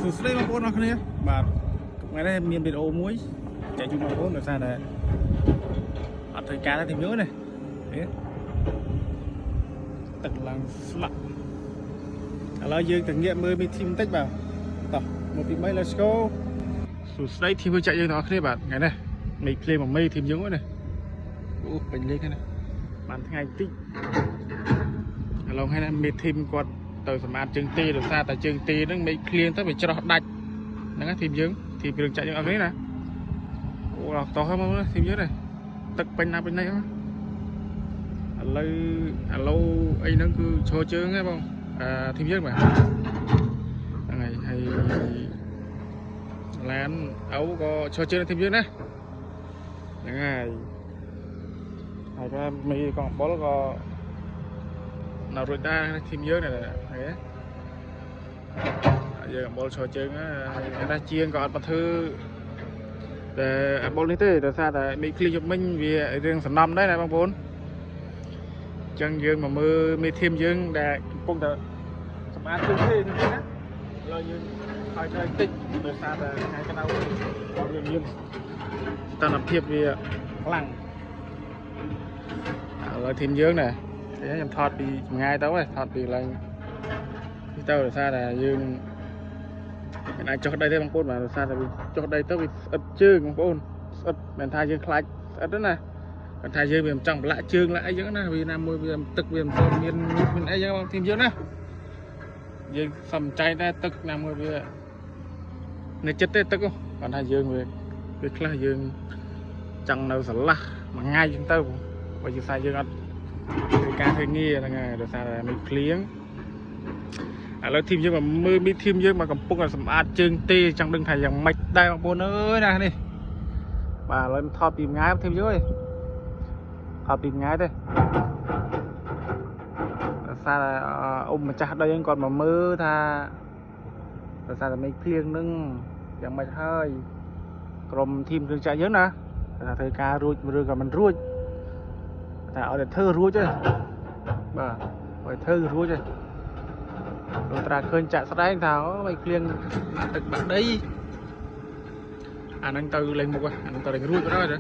ួស្តីបងប្អូនអរគ្នាបាទថ្ងៃនេះមានវីដេអូមួយចែកជូនបងប្អូនដោយសារតែអត់ធ្វើការទេទីមួយណាហេទឹកឡើងស្លាក់ឥឡូវយើងទៅងាកមើលមីធីមបន្តិចបាទតោះ1 2 3 let's go សួស្តីធីមចាក់យើងទាំងអស់គ្នាបាទថ្ងៃនេះមេឃភ្លៀងមួយមេធីមយើងណាអូពេញលេខហ្នឹងណាបានថ្ងៃតិចឥឡូវហ្នឹងណាមេធីមគាត់ទៅសម្អាតជើងទេដោយសារតែជើងទេហ្នឹងមេឃភ្លៀងទៅវាច្រោះដាច់ហ្នឹងណាធីមយើងធីមគ្រឿងចាក់យើងអស់គ្នាណាអូដល់តោះហ្នឹងមកណាធីមយើងណាទឹកពេញណាពេញណីហ្នឹងឥឡូវឥឡូវអីហ្នឹងគឺឈរជើងហ្នឹងបងអឺធីមយើងបាទហ្នឹងហើយហើយឡានឪក៏ឈរជើងធីមយើងណាហ្នឹងហើយហើយក៏មីកងបុលក៏នៅរួចដែរធីមយើងនេះហ៎យើងអំបុលឈរជើងហើយណាជាងក៏អត់មកធ្វើតែអំបុលនេះទេដោយសារតែមីឃ្លីយប់មិញវារឿងសំណំដែរណាបងប្អូនអញ្ចឹងយើងមកមើលមេធីមយើងដែលកំពុងតែសម្អាតជើងទេនេះណាឥឡូវយើងហើយឆ្លើយតិចដោយសារតែថ្ងៃក្តៅវាមានស្ថានភាពវាខ្លាំងឥឡូវធីមយើងណាខ្ញុំថតពីចម្ងាយទៅហ៎ថតពីកន្លែងនេះទៅដោយសារតែយើងមិនអាចចុះដីទេបងប្អូនបាទដោយសារតែវាចុះដីទៅវាស្អិតជើងបងប្អូនស្អិតមិនថាយើងខ្លាចស្អិតទេណាគាត់ថាយើងវាមិនចង់ប្រឡាក់ជើងឡាក់អីចឹងណាវាណាមួយវាទឹកវាមិនសូវមានមានអីចឹងបងធីមយើងណាយើងសំចៃដែរទឹកណាមួយវានៅចិត្តទេទឹកគាត់ថាយើងវាវាខ្លះយើងចង់នៅស្រឡះមួយថ្ងៃចឹងទៅបើជាខ្សែយើងអត់ធ្វើការធ្វើងារហ្នឹងហើយដោយសារតែមិនភ្លៀងឥឡូវធីមយើងមកមើលមីធីមយើងមកកំពុងតែសម្អាតជើងទេចង់ដឹងថាយ៉ាងម៉េចដែរបងប្អូនអើយណានេះបាទឥឡូវថតពីថ្ងៃធីមយើងអើយថតពីថ្ងៃទេដោយសារតែអ៊ំម្ចាស់ដីហ្នឹងគាត់មកមើលថាដោយសារតែមេឃភ្លៀងហ្នឹងយ៉ាងម៉េចហើយក្រុមធីមគ្រឿងចក្រយើងណាថាធ្វើការរួចឬក៏មិនរួចតែឲ្យតែធ្វើរួចទេបាទឲ្យធ្វើរួចទេលោកត្រាឃើញចាក់ស្ដែងថាអូមិនភ្លៀងបាក់ទឹកបាក់ដីអាហ្នឹងទៅលេងមុខអាហ្នឹងទៅលេងរួចបណ្ដោយណា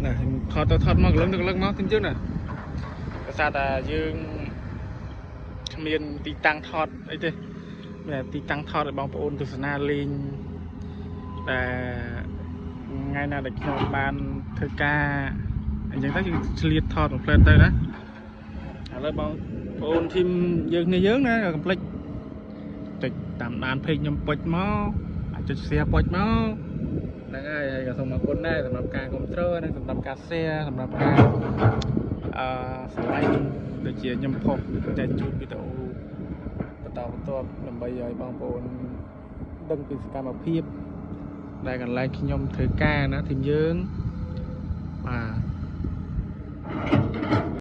ណាថតទៅថតមកកលឹងទៅកលឹងមកទីជើងណាដោយសារតែយើងគ្មានទីតាំងថតអីទេមានទីតាំងថតឲ្យបងប្អូនទស្សនាលេងតែថ្ងៃណាដែលខ្ញុំបានធ្វើការអញ្ចឹងទៅយើងឆ្លៀតថតមួយផ្លែទៅណាឥឡូវបងប្អូនធីមយើងគ្នាយើងណាកុំភ្លេចចុចតាមដាន page ខ្ញុំពុជមកអាចចុច share ពុជមកហ្នឹងហើយហើយក៏សូមអរគុណដែរសម្រាប់ការគ្រប់គ្រងនិងសម្រាប់ការ share សម្រាប់ការអឺស្រឡាញ់ដូចជាខ្ញុំផុសចែកជូនវីដេអូបន្តបន្ទាប់ដើម្បីឲ្យបងប្អូនដឹងពីសកម្មភាពដែលកន្លែងខ្ញុំធ្វើការណាធីមយើងបាទ។